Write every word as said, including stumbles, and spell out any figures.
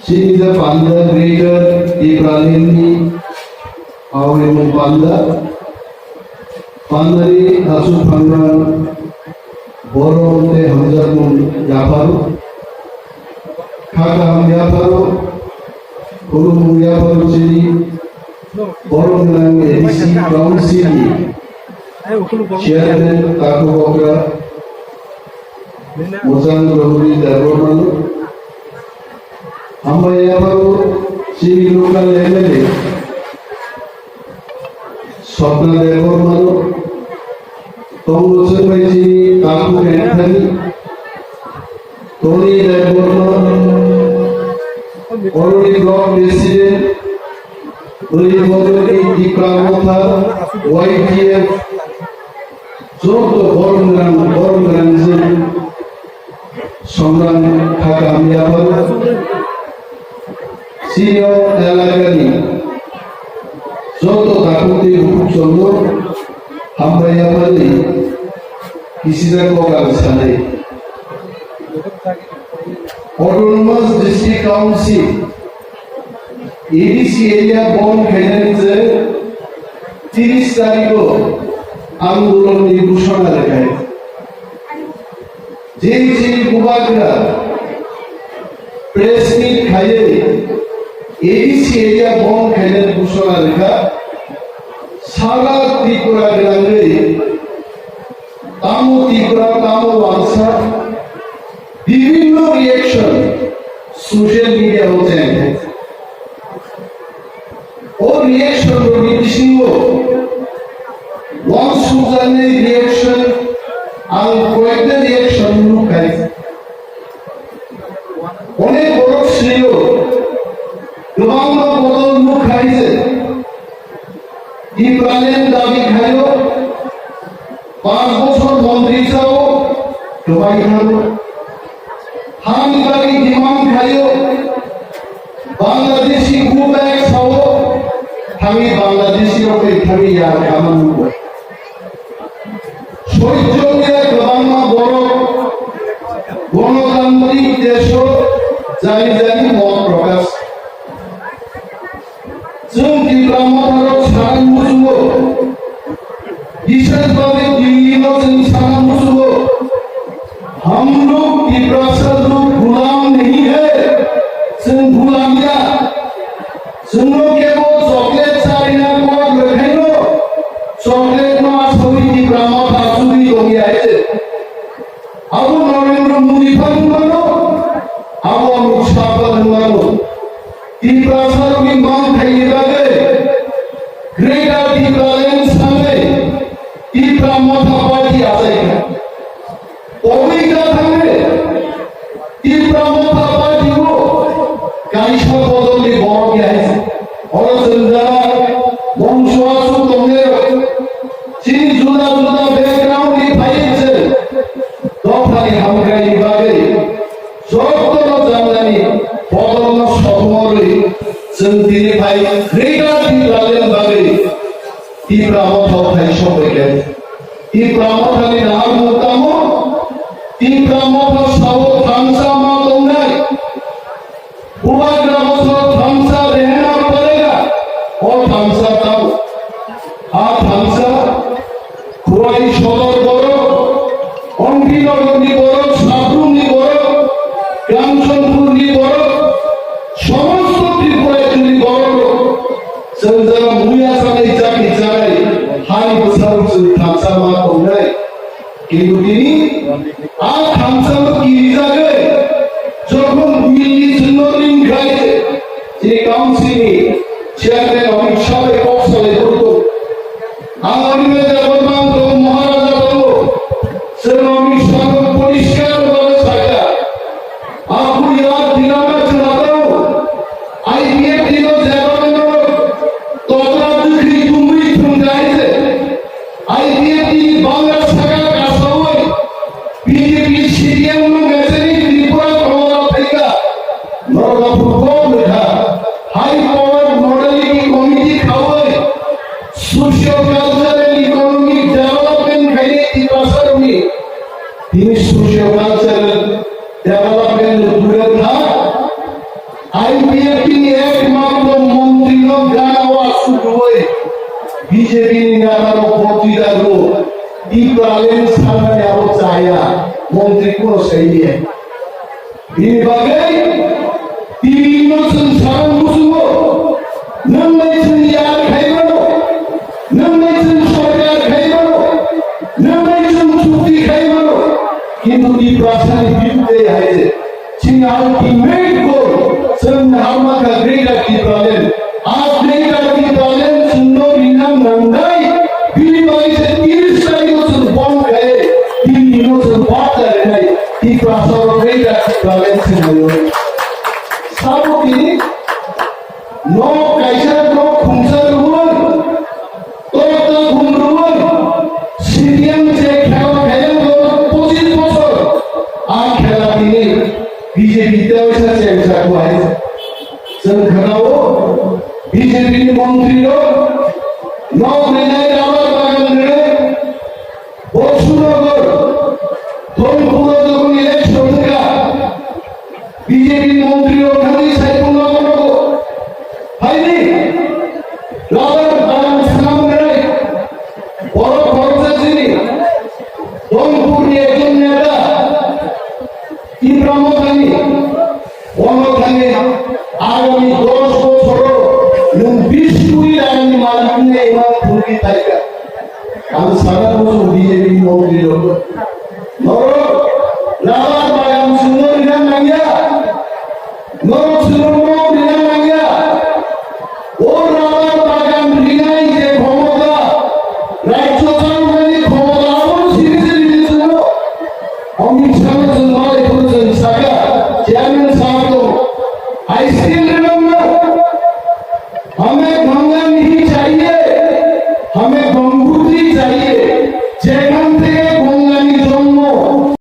Chini je panda Greater Tipraland ni awi mung panda, panda ni asu phangrang borom te hamjak mung yapharo, khaka ham yapharo, khulum mung yapharo chini borom nang A D C Council ni Chairman Taku Bokra, Mujang Rohuri Debbarmano, hambai yapharo chini local M L A Swapna Debbarmano, tongo chwngbai chini Taku Kengthani, Tony Debbarma, Oroni Block President, Bwrwi Bodolni Tipra Motha, Y T F, joto borom gwnang, borom gwnang jwng songrang khakam yapharo. Chini o elakani joto dakhuk tei bukhuk chwngno hambai yapharwi kisijak kok ang sanai. Autonomous District Council, A D C area bond khainani je tiris tarikh o andolon ni ghoshona rwkha. Jil jil bubagra press meet khaiwi A D C area bond khainani ghoshona rwkha. Sara Tripura gwnangwi tamo Tripura, tamo Wangsa, bibhinno reaction social media o cheng. O reaction rokni bisingo uansukjaknai reaction ang koyekta reaction nukha. Onek borok sio kwbangma bodol nukha je Tipraland dabi khaio, panch bochor montri chao, kwbai thangno. Hani bagwi demand khaio, Bangladeshi go back sao, thangwi Bangladeshi rok bai thangwi yar kama nugo. Soichong ya kwbangma borok Gonotantrik desho jani jani mot prokash. Chwng Tipra Motharok sana muchungo, bishesh bhabe Delhi no chwng sana muchungo, "Hum log Tiprasa log ghulam nahi hai, chwng ghulam ya." Chwngno kebo chocolate charina kok rwkhaino, chocolate no asawi Tipra Motha chugwi tongya hai. Abo Narendra Modi phan mano, abo Amit Shah phan mano. Tiprasa rokni mangthaini bagwi Greater Tipraland sanwi Tipra Motha Party achaikha. Tobwi ta thangwi Tipra Motha Party o kaisa bodolni borok ya hai. Oro chwng jara bongso aswk tongnai rok. Chini juda juda background ni phaiwi se dophani hamkraini bagwi jotono janani bodolno sokomorwi chwng tini phai Greater Tipraland bagwi Tipra Motha phai sokbaikha. Tipra Mothani naharmung tamo? Tipra Motha sao thansa ma tongnai. Bubagra boso thansa rehna padega. O thansa tamo? A thansa Khowai sodor borok, Ompi Nogorni borok, Sabrumni borok, Kanchanpurni borok, somosto Tripura rajyoni borok rok, chwng jara muya sanai, chakri chanai, hani bwsarok chwng thansa ma tongnai. Kintu tini a thansa no kirijagwi jokhon Delhi chwngno ringkhai, je council ni chairman Amit Shah bai kok salai phuru tongo. Ang Amit Shah bai tongo, Maharaja tongo. Chwng Amit Shah no poriskar bhabe sakha. Aku ya dinama chwng tongo. I P F T no jeba no tokra dukhi tumui thung dai je. I P F T ni bangla saka kasawi B J P C P M no mechani Tripura Congress thaika. Norok phuru kok lekha. High power modality committee khawi socio cultural economic development khaini Tiprasa rokni. Tini socio cultural development Dure thak, I P F T ni ekmatro montri no gana o asuk rwui B J P ni neta rok boti da rw, Tipraland sanani abo chaya, montri kuno saiya. Bini bagwi tini no chwng saran muchungo, nwng bai chwng yar khai mano, nwng bai chwng sorkar khai mano, nwng bai chwng chukti khai mano, kintu Tiprasani birude hai je. Chini ultimate goal, chwng hamma kha Greater Tipraland. A Greater Tipraland chwngno rina nangnai, bini bagwi se tiris tarikh o chwng bon khai, tini no chwng bata rinai, Tiprasa rok Greater Tipraland se naio. Sabo tini nok kaisa nok khungsa rwui, Tokta Gumrung, C P M je khela khaiyang bo pochis bochor, a khela tini B J P tei waisa chengsa kuai. Chwng khwnao B J P ni montri rok nok rinai, rubber bagan rinai, Boksunagar, Dhonpur o jokhon election wngkha, B J P montri rok thangwi Saipung no bono phaini rubber bagan swnam wngnai. Borok khoroksa chini Dhonpur ni ekjon neta Tipra Mothani, bono thangwi agami dos bochoro nwng bis kuri rangni malik wngnai ima phunugwi phaikha. Ang sana muchung B J P montri rok. Norok rubber